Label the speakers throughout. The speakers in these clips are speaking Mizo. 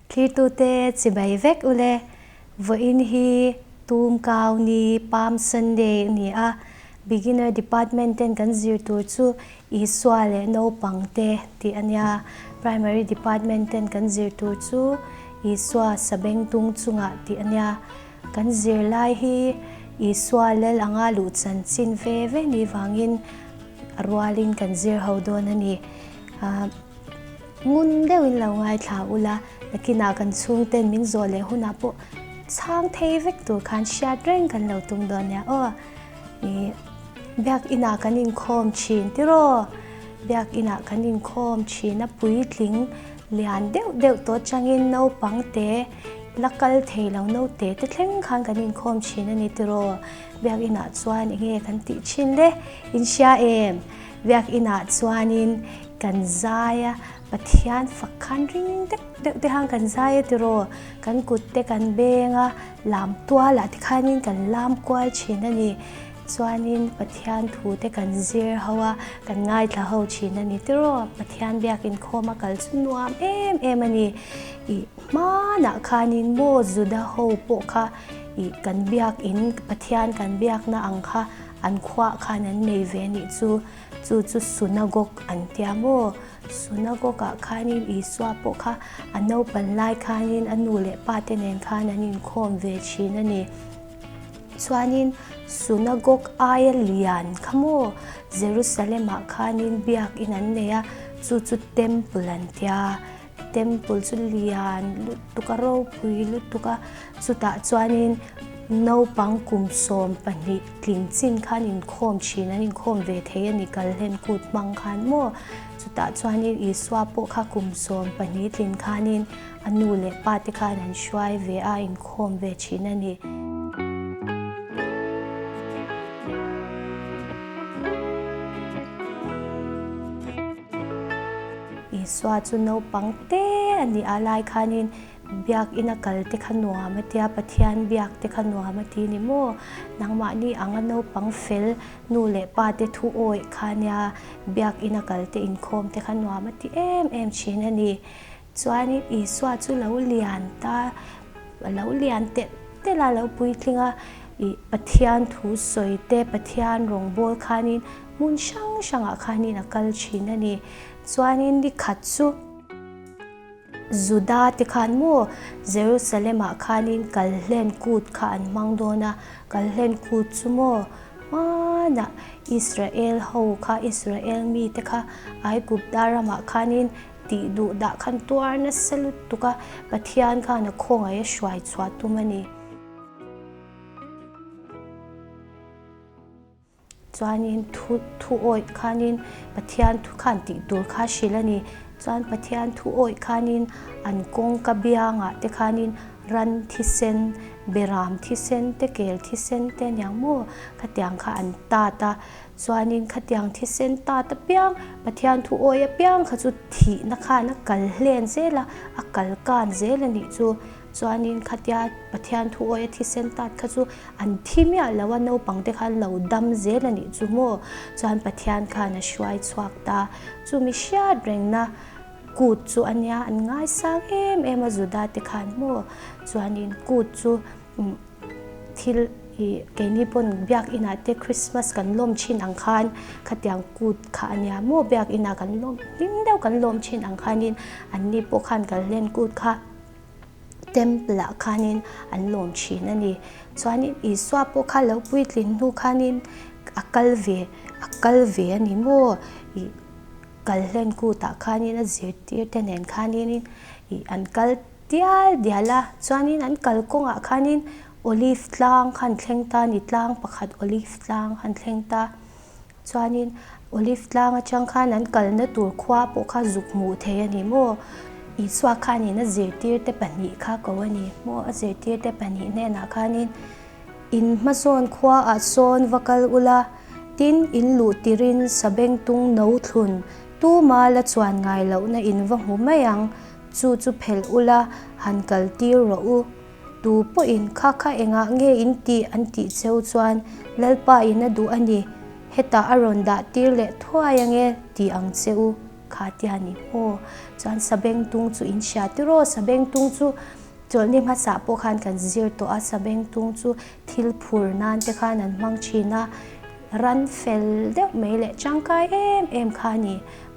Speaker 1: Thlirtute chibai vek ule, vawiin hi Tumkau ni Palm Sunday a ni a, Beginner Department ten kan zir tur chu Isua leh naupang te tih a nia, Primary Department ten kan zir tur chu Isua sabengtung chungah tih a nia. Kan zirlai hi Isua lal anga luh chanchin ve ve ni vangin a rualin kan zir ho dawn a ni. Ngun deuhin lo ngaithla ula, nakinah kan chhungten min zawh leh hunah pawh chhang thei vek tur khan hriat reng kan lo tum dawn nia aw. Ih, biak inah kan inkhawm thin tiraw? Biak inah kan inkhawm thin a puitling lian deuh deuh tawh changin naupang te la kal thei lo naute te thleng khan kan inkhawm thin a ni tiraw? Biak inah chuan enge kan tih thin le? In hria em? Biak inah chuanin Kan zai a, Pathian fak khan ring deuh deuh te khan kan zai a tiraw, kan kut te kan beng a, lam tual ah te khanin kan lam kual thin a ni. Chuanin Pathian thu te kan zir ho a, kan ngaithla ho thin a ni tiraw. Pathian biak inkhawm a kal chu nuam em em a ni. Ih hmanah khanin maw Juda ho pawh kha ih kan biak in Pathian kan biakna ang kha an khuah khan an nei ve a nih chu. Chu chu sunagog an tia maw? Sunagog ah khanin Isua pawh kha a naupan lai khanin a nu leh pa te nen khan an inkhawm ve thin a ni. Chuanin sunagog aia lian kha maw? Jerusalem ah khanin biakin an nei a, chu chu temple an tia. Temple chu lian lutuk a, ropui lutuk a, chutah chuanin naupang kum 12 tling chin khan inkhawm thin, an inkhawm ve thei a ni kalhlen kut hmang khan maw. Chutah chuanin Isua pawh kha kum 12 tlin khanin a nu leh pa te khan an hruai ve a, inkhawm ve thin a ni. Isua chu naupang te a nih a lai khanin biakina kal te kha nuam a tia, Pathian biak te kha nuam a ti ni maw? Nangmahni anga naupang fel nu leh pa te thu awih kha nia biakina kal te inkhawm te kha nuam a ti em em thin a ni. Chuanin Isua chu lo lian ta, a lo lian telh telh a, a lo puitling a, ih Pathian thu sawi te, Pathian rawngbâwl khanin hmun hrang hrangah khanin a kal thin a ni. Chuanin ni khat chu Juda te khan maw Jerusalem-ah khanin Kalhlen Kût kha an hmang dawn a, Kalhlen Kût chu maw hmanah Israel ho kha, Israel mite kha Aigupta ramah khanin Tih duh dah khan tuar nasa lutuk a, Pathian khan a khawngaih a hruai chhuah tum a ni. Chuanin thu thu awih khanin Pathian thu khan tih tur kha hrilh a ni. Chuan Pathian thu awih khanin an kawngka biangah te khanin ran thisen, beram thisen te, kel thisen te aniang maw khatiang kha an tat a. Chuanin khatiang thisen tat apiang, Pathian thu awi apiang kha chu thihna khan a kal hlen zel a, a kal kan zel a nih chu. Chuanin khatia Pathian thu awi a thisen tat kha chu an thi miah lo a, naupang te khan lo dam zel a nih chu maw? Chuan Pathian khan a hruai chhuak ta. Chumi hriat rengna kut chu a nia, an ngaisang em em a Juda te khan maw? Chuanin kut chu Thil i keini pawn biakinah te Christmas kan lawm thin ang khan khatiang kut kha a nia maw biakinah kan lawm hlim deuh kan lawm thin ang khanin anni pawh khan kalhlen kut kha temple ah khanin an lawm thin a ni. Chuanin Isua pawh kha lo puitlin hnu khanin a kal ve a kal ve a ni maw i kalhlen kutah khanin a zirtir te nen khanin i an kal Dial dial a, chuanin an kalkawngah khanin Olive tlang kha an thleng ta a ni, tlang pakhat Olive tlang kha an thleng ta. Chuanin Olive tlang atang khan an kalna tur khua pawh kha zuk hmuh thei a ni maw? Isua khanin a zirtirte pahnih kha ko a ni maw? A zirtirte pahnih hnenah khanin in hmasawn khuaah sawn va kal ula, tin in luh tirin sabengtung no thlun tuma la chuan ngai lohna in va hmu mai ang. Chu chu phelh ula, han kal tir rawh u. Tu pawhin kha kha engah nge in tih an tih cheu chuan Lalpa in a duh a ni, hetah a rawn dah tir leh thuai ange tih ang che u. Kha tia ni maw? Chuan sabengtung chu in hria tiraw? Sabengtung chu chawlhni hmasa pawh khan kan zir tawh a, sabengtung chu thil phur nan te khan an hmang thin a, ran fel deuh mai leh tangkai em em kha a ni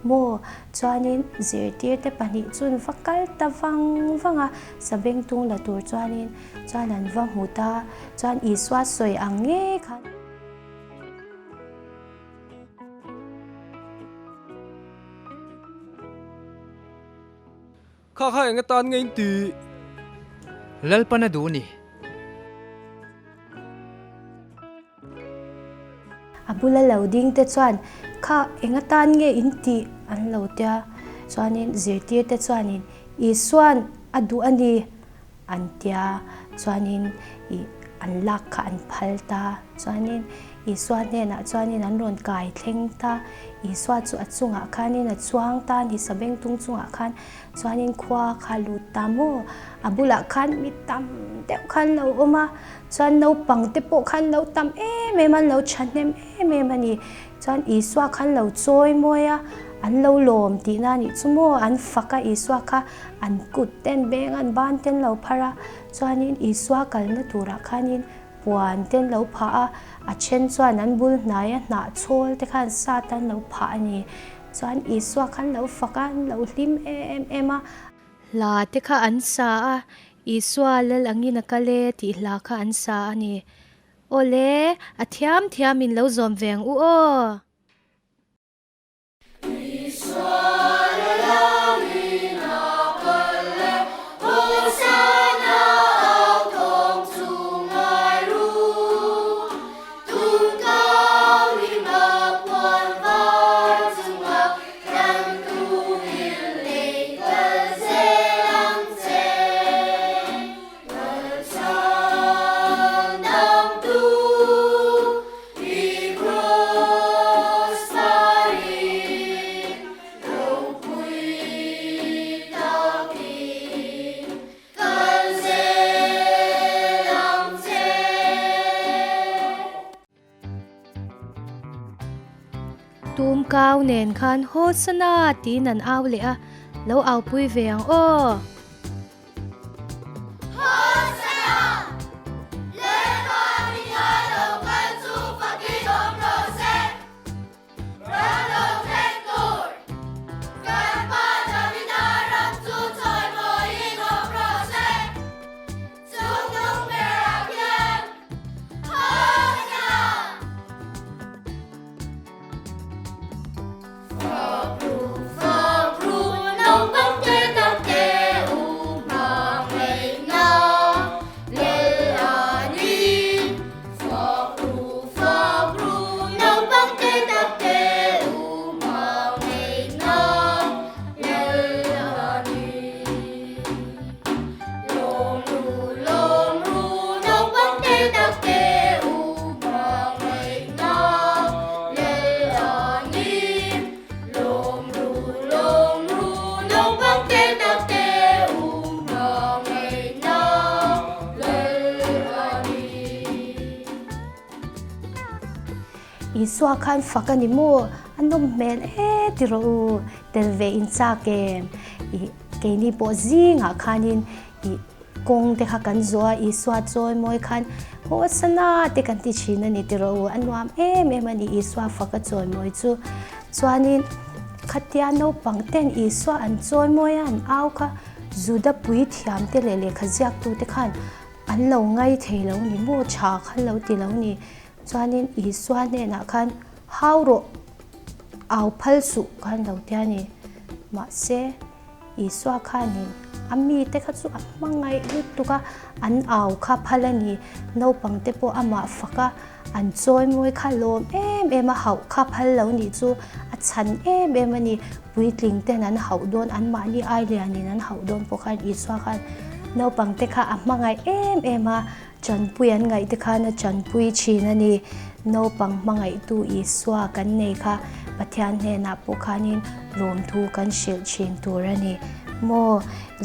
Speaker 1: maw? Chuanin zirtirte pahnih chun va kal ta vang vang a, sabengtung la tur chuanin chuan an va hmu ta, chuan Isua sawi ang ngei khan.
Speaker 2: Kha kha eng atan nge in ti?
Speaker 3: Lalpan a duh ni.
Speaker 1: A bula lo ding te chuan kha eng atan nge in ti an lo tia. Chuanin zirtir te chuanin Isua'n a duh a ni. An tia, chuanin ih an lak kha an phal ta. Chuanin Isua hnenah chuanin an rawn kai thleng ta. Isua chu a chungah khanin a chuang ta a ni, sabengtung chungah khan chuanin khua kha lut ta maw? A bulah khan mi tam deuh khan lo awm a, chuan naupang te pawh khan lo tam em em a, an lo thahnem em em a ni. Chuan Isua khan lo chawi mawi a, an lo lawm tihna a nih chu maw? An fak a Isua kha an kut ten beng an ban ten lo phar a, chuanin Isua kalna turah khanin puan ten lo phah a, a then chuan an bul hnaia hnah chhawl te khan sat an lo phah a ni. Chuan Isua khan lo fak a, an lo hlim em em a. Hla te kha an sa a, Isua lal angin a kal e tih hla kha an sa a ni. Awle, a thiam thiam in lo zawm ve ang u aw. Tumkau nen khan Hosana tiin an au leh a, lo aupui ve ang aw. Isua khan fak a ni maw? A nawm hmel e ti rawh u, tel ve in chak em? Ih, keini pawh zingah khanin ih Kawng te kha kan zawh a, Isua chawi mawi khan Hosana te kan ti thin a ni ti rawh u, a nuam em em a ni Isua faka chawi mawi chu. Chuanin khatia naupang ten Isua an chawi mawi a an au kha Juda puithiam te leh lehkha ziaktu te khan an lo ngai thei lo ni maw tha khan lo ti lo ni. Chuanin Isua hnenah khan hau rawh au phal suh khan lo ti a ni. Mahse. Isua khanin a mite kha chu a hmangaih lutuk a, an au kha phal a ni. Naupangte pawh amah fak a, an chawimawi kha lawm em em a, hauh kha phal lo nih chu a chhan em em a ni. Puitling ten an hauh dawn, anmahni ai lianin an hauh dawn pawh khan Isua khan naupangte kha a hmangaih em em a, chanpui an ngaih te khan a chanpui thin a ni. Naupang hmangaihtu Isua kan nei kha Pathian hnenah pawh khanin lawmthu kan hrilh thin tur a ni. Maw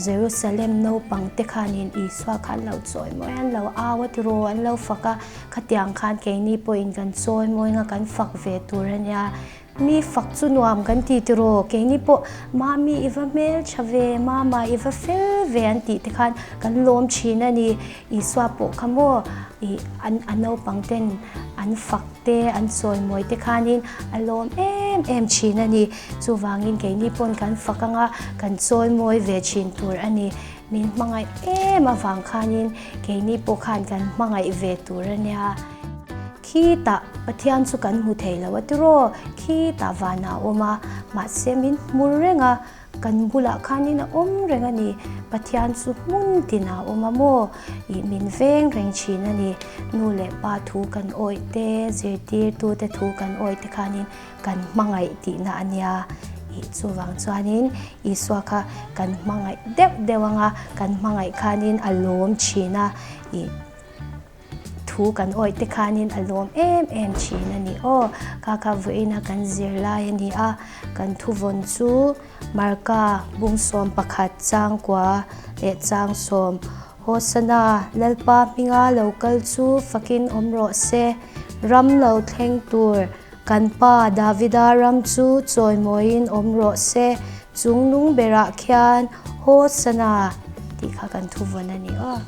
Speaker 1: Jerusalem naupang te khanin Isua kha an lo chawi mawi a, an lo au a tiraw, an lo fak a, khatiang khan keini pawhin kan chawi mawi anga kan fak ve tur a nia. Mi fak chu nuam kan ti tiraw? Keini pawh Mami i va hmeltha ve, Mama i va fel ve an tih te khan kan lawm thin a ni. Isua pawh kha maw ih an a naupang ten an fak te an chawimawi te khanin a lawm em em thin a ni. Chuvangin keini pawn kan fak anga kan chawimawi ve thin tur a ni. Min hmangaih em avang khanin keini pawh khan kan hmangaih ve tur a nia. Khitah Pathian chu kan hmu thei lo a tiraw? Khitah vanah a awm a, mahse min hmu reng a, kan bulah khanin a awm reng a ni. Pathian chu hmun tinah a awm a maw? Ih min veng reng thin a ni. Nu leh pa thu kan awih te, zirtirtute thu kan awih te khanin kan hmangaih tihna a nia. Ih chuvang chuanin Isua kha kan hmangaih deuh deuh anga kan hmangaih khanin a lawm thin a. Ih. Thu kan awih te khanin a lawm em em thin a ni aw. Kha kha vawiina kan zir lai a ni a, kan thuvawn chu Marka bungsawm pakhat changkua leh changsawm Hosana Lalpa hminga lo kal chu fakin awm rawh se, ram lo thleng tur kan pa Davida ram chu chawimawiin awm rawh se, chungnung berah khian Hosana tih kha kan thuvawn a ni aw.